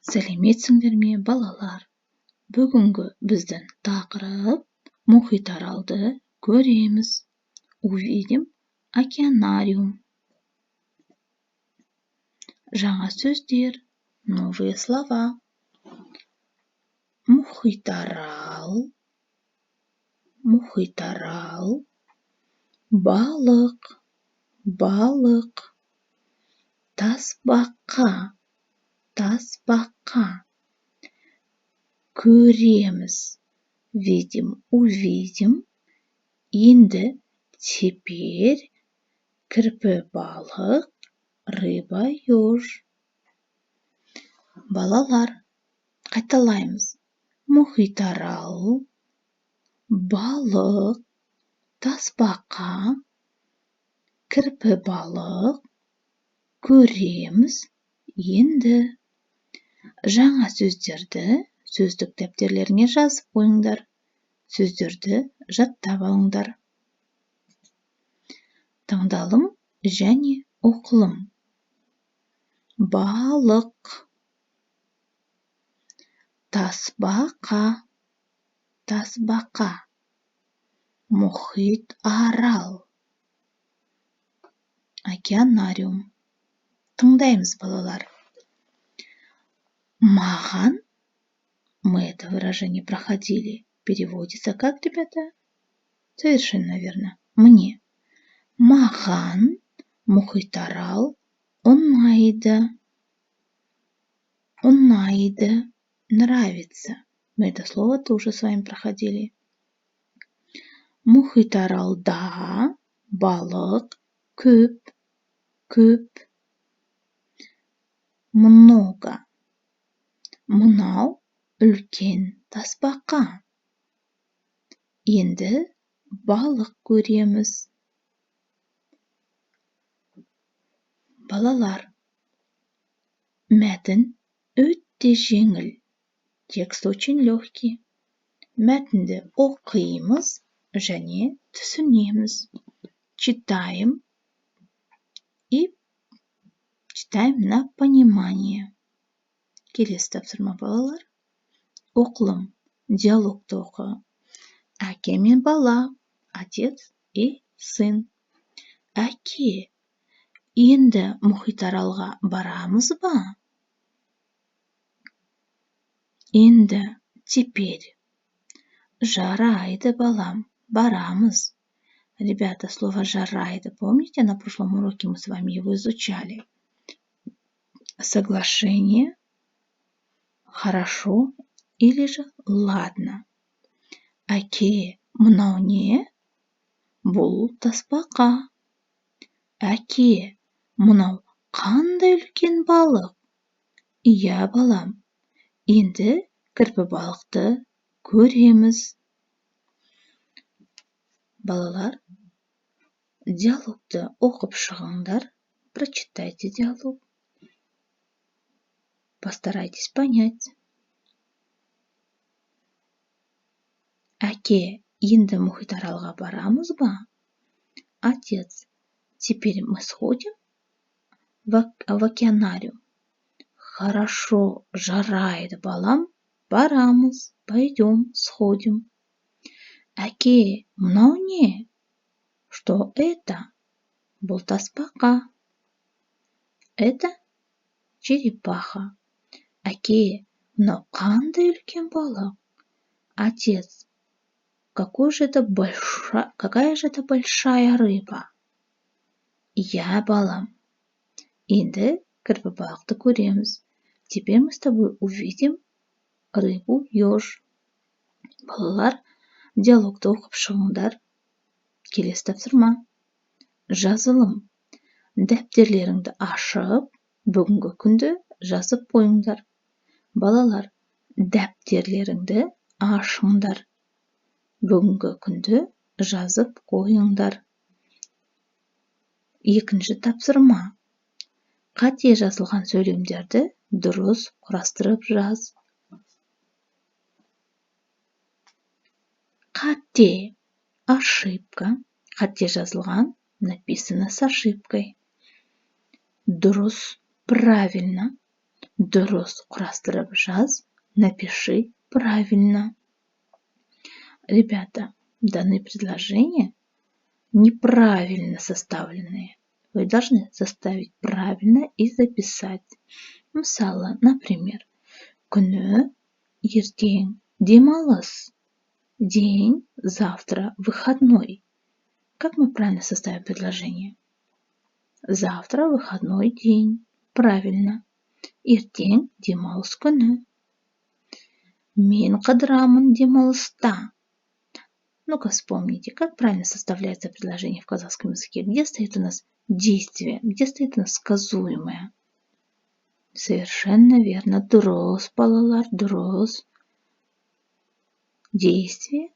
Сәлеметсіңдер ме, балалар? Бүгінгі біздің тақырып: мұхитаралды көреміз. Увидим океанариум. Жаңа сөздер, новые слова. Мұхитарал, мұхитарал, балық, балық, тасбақа, тасбақа, көреміз, видим, увидим, енді, теперь, кірпі балық, рыба еж. Балалар, қайталаймыз: мұхитарал, балық, тасбақа, кірпі балық, көреміз, енді. Жаңа сөздерді сөздік дәптерлеріңе жазып қойыңдар, сөздерді жаттап алыңдар. Тыңдалым және оқылым. Балық, тасбақа, тасбақа, мұхитарал, океанариум. Тыңдаймыз, балалар. Маған, мы это выражение проходили, переводится как, ребята? Совершенно верно. Мне. Маған мұхитарал ұнайды. Ұнайды. Нравится. Мы это слово тоже с вами проходили. Мұхитаралда балық көп, көп. Много. Мынау үлкен тасбақа. Енді балық көреміз. Балалар, мәтін өте жеңіл. Текст очень легкий. Мәтінді оқимыз және түсінеміз. Читаем и читаем на понимание. Келесі тапсырма, балалар. Оқылым. Диалогты оқы. Әке мен бала. Отец и сын. Әке, енді мұхитаралға барамыз ба? Енді, теперь. Жарайды, балам, барамыз. Ребята, слово «жарайды», помните, на прошлом уроке мы с вами его изучали? Соглашение, хорошо или же ладно. Әке, мынау не? Бұл тасбақа. Әке, мынау қандай үлкен балық? Иә, балам, енді кірпі балықты көреміз. Балалар, диалогты оқып шығыңдар. Прочитайте диалог. Постарайтесь понять. Әке, енді мұхитаралға барамыз ба? Отец, теперь мы сходим в океанариум? Хорошо, жарайды, балам, барамыз, пойдем, сходим. Әке, мынау не? Что это? Бұл тасбақа. Это черепаха. Әке, мынау қандай үлкен балық? Отец, какая же это большая рыба? Иә, балам. Енді кірпі балықты көреміз. Теперь мы с тобой увидим рыбу еж. Балалар, диалогты оқып шығыңдар. Келесі тапсырма. Жазылым. Дәптерлеріңді ашып, бүгінгі күнді жазып қойыңдар. Балалар, дәптерлеріңді ашыңдар. Бүгінгі күнді жазып қойыңдар. Екінші тапсырма. Қате жазылған сөйлемдерді дұрыс құрастырып жаз. Қате, ошибка. Қате жазылған, написано с ошибкой. Дұрыс, правильно. Дұрыс құрастырып жаз, напиши правильно. Ребята, данные предложения неправильно составленные. Вы должны составить правильно и записать. Мысалы, например, күні ертең демалыс. День завтра выходной. Как мы правильно составим предложение? Завтра выходной день. Правильно. Ертең демалыс күні. Мен қыдырамын демалыста. Ну-ка вспомните, как правильно составляется предложение в казахском языке? Где стоит у нас действие? Где стоит у нас сказуемое? Совершенно верно. Дұрыс, балалар, дұрыс. Действие,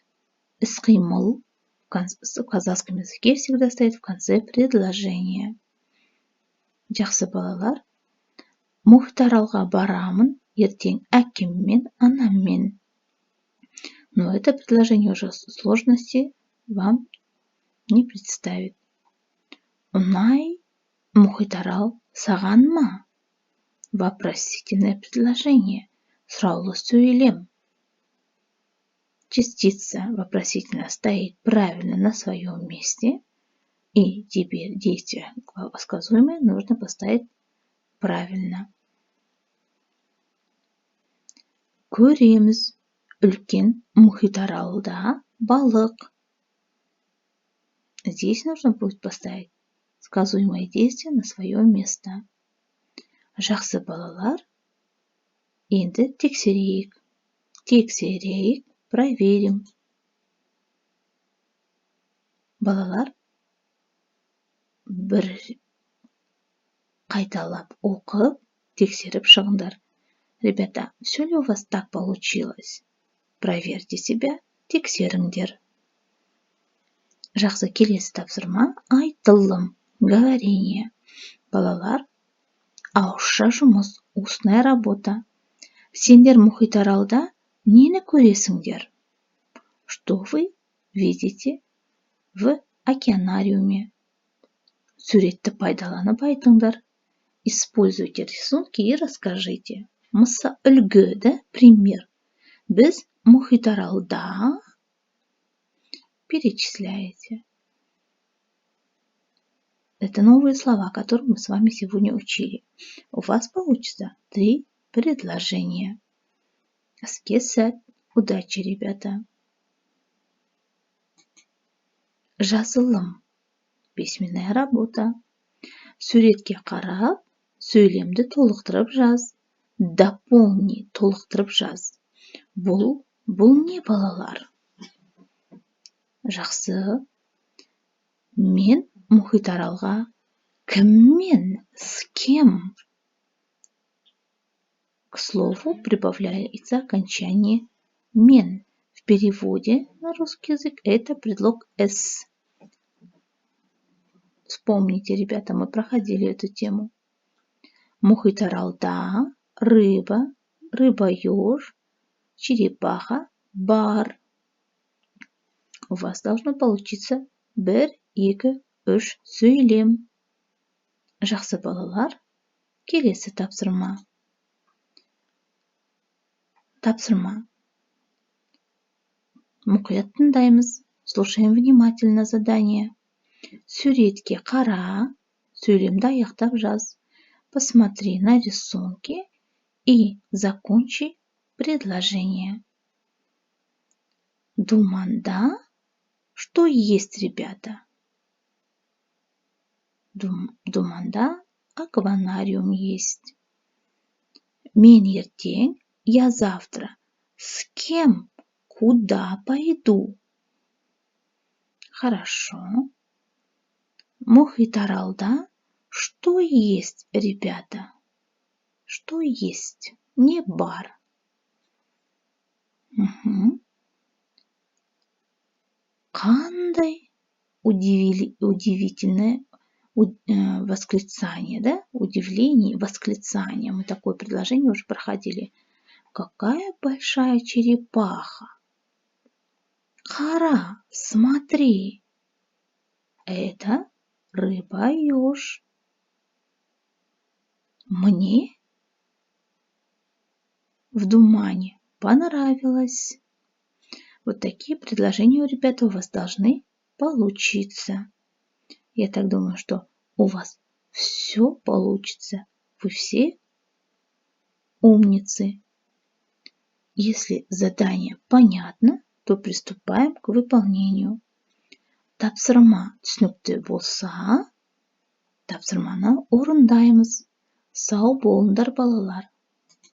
іс-қимыл в казахском языке всегда стоит в конце предложения. Жақсы, балалар. Мұхитаралға барамын ертең әкеммен, анаммен. Но это предложение уже сложности вам не представит. Ұнай Мұхитарал саған ма? Вопросительное предложение. Сұраулы сөйлем. Частица вопросительная стоит правильно на своем месте. И теперь действие сказуемое нужно поставить правильно. Көреміз. Үлкен мұхитаралда балық. Здесь нужно будет поставить сказуемое действие на свое место. Жақсы, балалар, енді тексерейік. Тексерейік, проверим. Балалар, бір қайталап оқып, тексеріп шығыңдар. Ребята, все ли у вас так получилось? Проверьте себя, тексеріңдер. Жақсы, келесі тапсырма айтылым, говорение. Балалар, ауызша жұмыс, устная работа. Сендер мұхитаралда нені көресіңдер? Что вы видите в океанариуме? Суретті пайдаланып айтыңдар. Используйте рисунки и расскажите. Мысал, үлгі, да, пример. Біз мұхитаралда перечисляете. Это новые слова, которые мы с вами сегодня учили. У вас получится три предложения. Іске сәт. Удачи, ребята. Жазылым. Письменная работа. Суретке қарап, сөйлемді толықтырып жаз. Дополни, толықтырып жаз. Бұл не, балалар? Жақсы. Мен мұхитаралға кіммен, с кем? К слову прибавляется окончание мен. В переводе на русский язык это предлог «с». Вспомните, ребята, мы проходили эту тему. Мұхитаралда, рыба, рыба-еж, черепаха, бар. У вас должно получиться бір, екі, үш сөйлем. Жақсы, балалар, келесі тапсырма. Тапсырма. Мұқият тыңдаймыз. Слушаем внимательно задание. Суретке қара, сөйлемді аяқтап жаз. Посмотри на рисунки и закончи предложение. Думанда что есть, ребята? Думанда акванариум есть. Мен ертең, я завтра. С кем? Куда пойду? Хорошо. Мұхитаралда что есть, ребята? Что есть? Не бар. Угу. Қандай удивительное восклицание, да? Удивление, восклицание. Мы такое предложение уже проходили. Какая большая черепаха! Қара, смотри! Это рыба-еж. Мне В думане понравилось. Вот такие предложения, ребята, у вас должны получиться. Я так думаю, что у вас все получится. Вы все умницы. Если задание понятно, то приступаем к выполнению. Тапсырма түсінікті болса, тапсырманы орындаймыз. Сау болыңдар, балалар.